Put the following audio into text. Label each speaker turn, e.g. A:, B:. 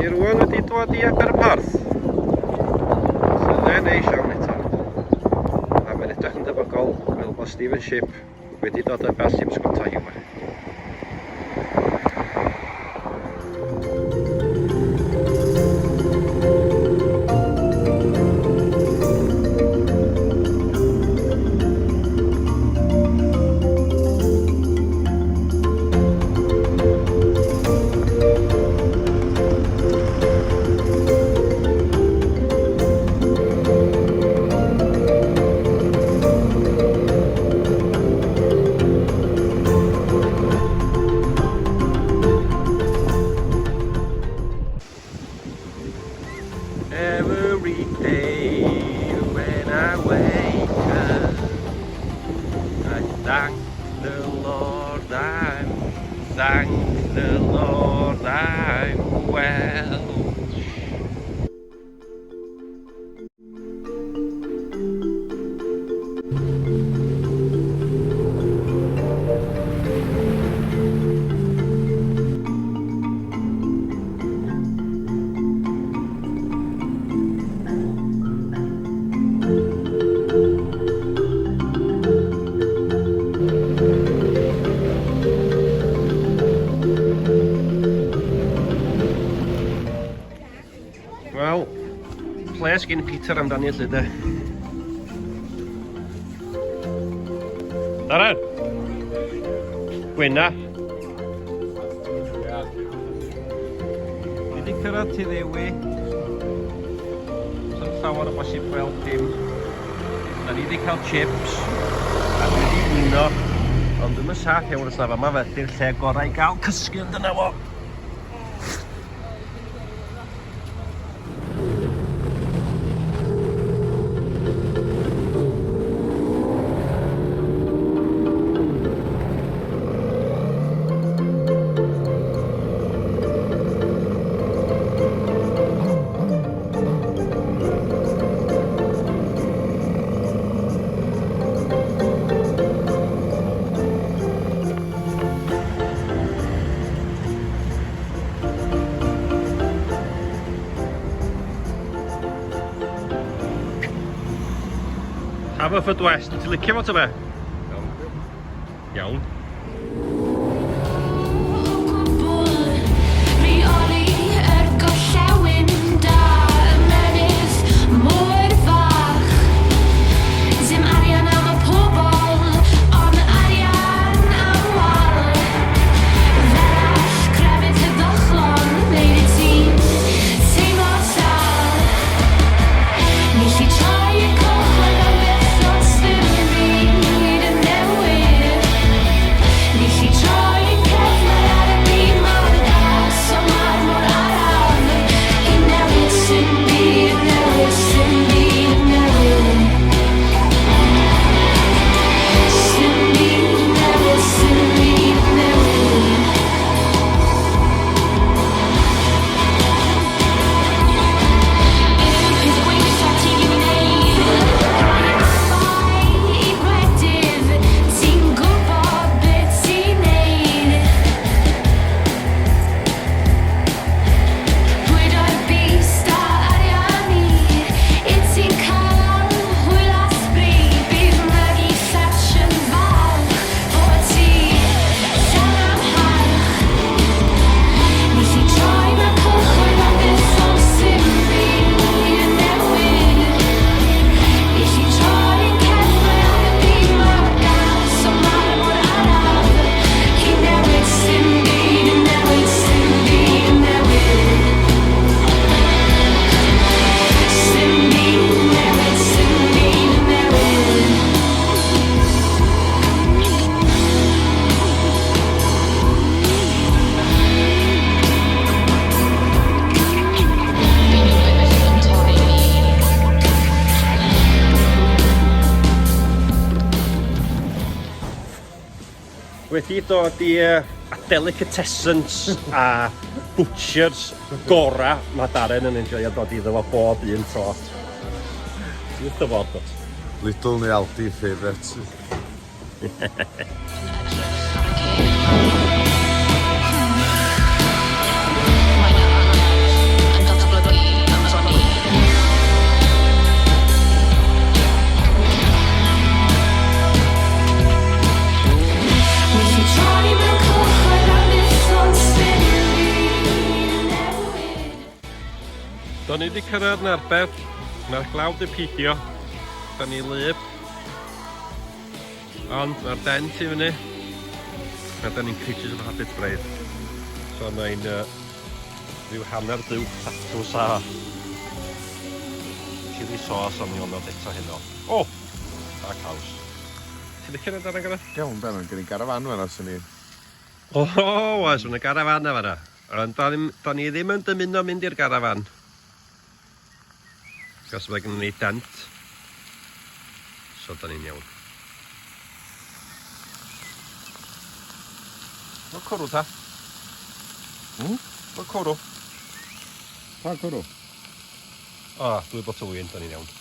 A: Ni rwan wedi dod i Aberporth. Sy'n le neis iawn eto. A mae'n edrych yn debygol fel bod Stephen Ship wedi dod yn bell i bysgota hi yma. Every day when I wake up, I thank the Lord I'm, thank the Lord I'm well. Wel, ples gyn Peter amdani 'lly de. Darren! Gwena! Ni wedi cyrraedd Tŷ Ddewi. Sa'm llawer o bosib gweld dim. Da ni wedi cael chips a dwi wedi blino. Ond dwi'm yn saff iawn os na fama felly'r lle gorau i gael cysgu ond dyna fo. Haverfordwest, ti'n licio fo ta be? Iawn. Iawn. Wedi dod i uh, delicatessens a butchers gora mae Darren yn enjoio dod iddo fo bob un tro. Ti wrth dy fodd, dwt?
B: Lidl neu Aldi favourite.
A: Da ni wedi cyrraedd Narberth, mae'r glaw wedi peidio, da ni lyb, ond mae'r dent i fyny, a da ni'n creatures of habit braidd. So mae'n uh, rhyw hanner buwch tatws a chili sauce am nionod eto heno. O! A caws. Ti'n licio hynna Darren Gareth?
B: Iawn, Darren, gen i garafan fan'na swn i...
A: O, oes, mae 'na garafan na fan'na. Ond da, ddim, da ni ddim yn dymuno mynd i'r garafan. Cos mae gennym ni dent. So da ni'n iawn. Mae cwrw ta? Hmm? Mae cwrw.
B: Pa cwrw?
A: O, dwi botel win, da ni'n iawn.